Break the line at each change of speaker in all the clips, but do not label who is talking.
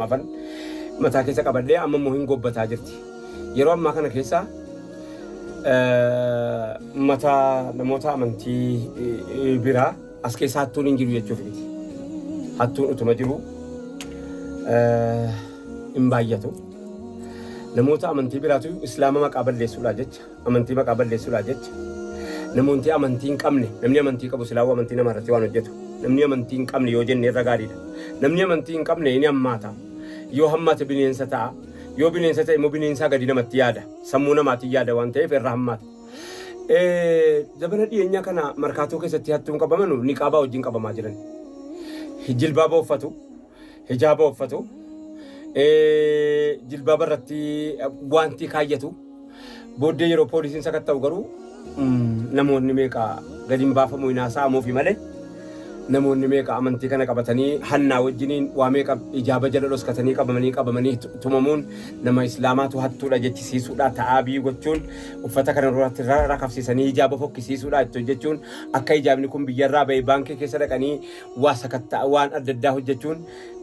Maafan mataa keessa qabadhee amma immoo hin gobbataa jirti. Yeroo ammaa kana keessa mataa namoota amantii biraa as keessa hattuun hin jiru jechuuf miti. Hattuun utuma jiru hin baay'atu. Namoota amantii biraatu islaama maqaa balleessuudhaa jecha amantii maqaa balleessuudhaa jecha namoonni amantii hin qabne namni amantii qabu silaawuu amantii nama irratti waan hojjetu namni amantii hin qabne yoo jenne irra gaariidha. Namni amantii hin qabne inni hammaata. Yoo hammaate bineensa ta'a. Yoo bineensa ta'e immoo bineensaa gadi namatti yaada. Sammuu namaatiin yaada waan ta'eef irra hammaata. Zabana dhiyeenyaa kana markaatoo keessatti hattuun qabamanu niqaabaa wajjin qabamaa jiran. Jilbaaba uffatu, hijaaba uffatu, jilbaaba irratti wanti kaayyatu. Booddee yeroo poolisiin sakatta'u garuu namoonni meeqa gadi hin baafamu hin haasa'amuufi malee namoonni meeqa amantii kana qabatanii hannaa wajjiniin waa meeqa ijaaba jala dhoskatanii qabamanii qabamanii tumamuun nama islaamaatu hattuudha jechisiisuudha ta'aabii gochuun uffata kana irratti rakafsiisanii ijaaba fokkisiisuudha itti hojjechuun akka ijaabni kun biyyarraa ba'e baankii keessa dhaqanii waa sakatta'a waan adda addaa hojjechuun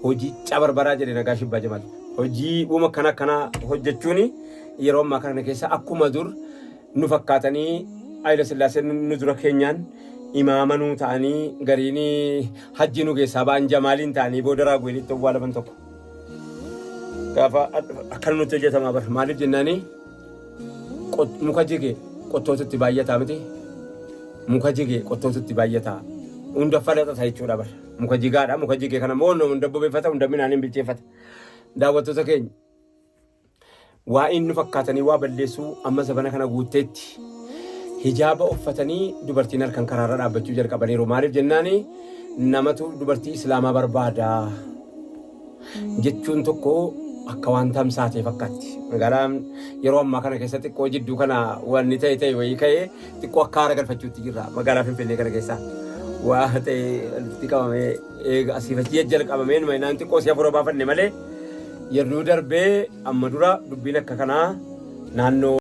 hojii cabarbaraa jedhe Nagaash Abbaa Jamaal. Hojii uuma akkana akkanaa hojjechuun yeroo ammaa kana keessa akkuma dur nu fakkaatanii Hayila Sillaaseen nu dura keenyaan imaama nuu ta'anii gariin hajjii nu keessaa ba'an jamaaliin ta'anii booda raaguweelitti owwaalaman tokko. Gaafa akkana nutti hojjetamaa bara maaliif jennaanii muka jige qottootu itti baay'ataa miti muka jige qottootu itti baay'ataa hunda falaxata jechuudha bara muka jigaadha muka jige kana immoo hunda bobeeffata hunda midhaaniin bilcheeffata daawwattoota keenya Waa'een nu fakkaatanii waa balleessuu amma zabana kana guutteetti. Hijaaba uffatanii dubartiin halkan karaarra dhaabbachuu jalqabaniiru. Maaliif jennaani namatu dubartii islaamaa barbaada jechuun tokko akka waan tamsaatee fakkaatti. Magaalaan yeroo ammaa kana keessa xiqqoo jidduu kana wanni ta'e ta'e wayii ka'ee xiqqoo akka haara galfachuutti jirra magaalaa Finfinnee kana keessa. Waa ta'e walitti qabamee eega asiif achi jalqabamee numa inaan xiqqoo si hafuura baafanne malee Yeroo darbee amma dura dubbiin akka kanaa naannoo.